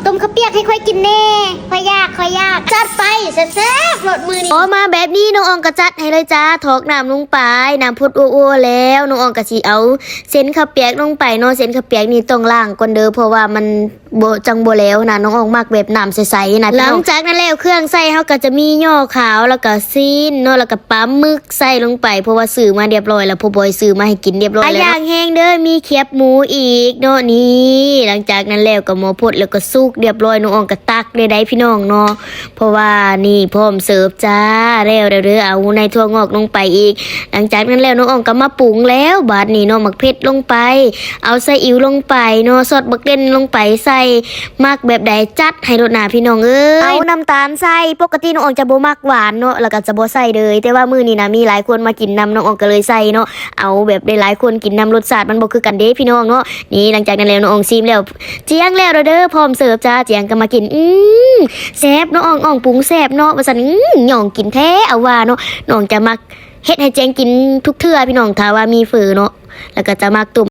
ຕົ້ມເຂົ້າປຽກໃຫ້ຂ້ອຍກິນແດ່ ຂ້ອຍຢາກ ຂ້ອຍຢາກ. ຈັດໄປແຊບໆໂລດມື້ນີ້. ພໍມາແບບນີ້ນ້ອງອອງກໍຈັດໃຫ້ເລີຍຈ້າ ຖອກນ້ຳລົງໄປ ນ້ຳພົດໂອ້ໆແລ້ວ ນ້ອງອອງກໍຊິເອົາເສັ້ນເຂົ້າປຽກລົງໄປເນາະ. ເສັ້ນເຂົ້າປຽກນີ້ຕ້ອງລ້າງກ່ອນເດີ້ ເພາະວ່າມັນບໍ່ ຈັ່ງບໍ່ແລ້ວນະ. ນ້ອງອອງມັກແບບນ້ຳໃສໆນະ. ຫຼັງຈາກນັ້ນແລ້ວ ເຄື່ອງໃສ່ເຮົາກໍຈະມີຍໍ່ຂາວ ແລ້ວກໍຊີ້ນເນາະ ແລ້ວກໍປາໝຶກ ໃສ່ລົງໄປ ເພາະວ່າຊື້ມາຮຽບຮ້ອຍແລ້ວ ພໍ່ບອຍຊື້ມາໃຫ້ກິນຮຽບຮ້ອຍແລ້ວ. ຫຼາຍຢ່າງແຮງເດີ້ ມີແຄບໝູອີກເນາະ. ນີ້ ຫຼັງຈາກນັ້ນແລ້ວກໍໝໍ້ພົດແລ້ວກໍສຸກຮຽບຮ້ອຍ ນ້ອງອອງກໍຕັກເລີຍໄດ໋ພີ່ນ້ອງເນາະ ເພາະວ່ານີ້ພ້ອມເສີບຈ້າ. ແລ້ວແລ້ວເດີ້ ເອົາໃນຖົ່ວງອກລົງໄປອີກ. ຫຼັງຈາກນັ້ນແລ້ວນ້ອງອອງກໍມາປຸງແລ້ວ ບາດນີ້ເນາະ ໝາກເຜັດລົງໄປ ເອົາໄຊອິ້ວລົງໄປເນາະ ຊອດບັກເດັ່ນລົງໄປໃສ່ ມັກແບບໃດຈັດໃຫ້ໂລດນາພີ່ນ້ອງເອີຍ. ເອົານ້ຳຕານໃສ່ ປົກກະຕິນ້ອງອອງຈະບໍ່ມັກຫວານເນາະ ແລ້ວກໍຈະບໍ່ໃສ່ເລີຍ ແຕ່ວ່າມື້ນີ້ນະມີຫຼາຍຄົນມາກິນນຳ ນ້ອງອອງກໍເລີຍໃສ່ເນາະ ເອົາແບບຫຼາຍໆຄົນກິນນຳ ລົດຊາດມັນບໍ່ຄືກັນເດ້ພີ່ນ້ອງເນາະ. ນີ້ ຫຼັງຈາກນັ້ນແລ້ວນ້ອງອອງຊີມແລ້ວ ຈ້ຽງແລ້ວເດີ້ ພ້ອມເສີບຈ້າ. ຈ້ຽງກໍມາກິນ ອືມ ແຊບເນາະ ອອງອອງປຸງແຊບເນາະ ວ່າຊັ້ນ. ອືມ ຍ່ອງກິນແທ້ ເອົາວ່າເນາະ ນ້ອງຈະມັກເຮັດໃຫ້ຈ້ຽງກິນທຸກເທື່ອພີ່ນ້ອງ ຖ້າວ່າມີເຝີເນາະ ແລ້ວກໍຈະມັກຕົ້ມ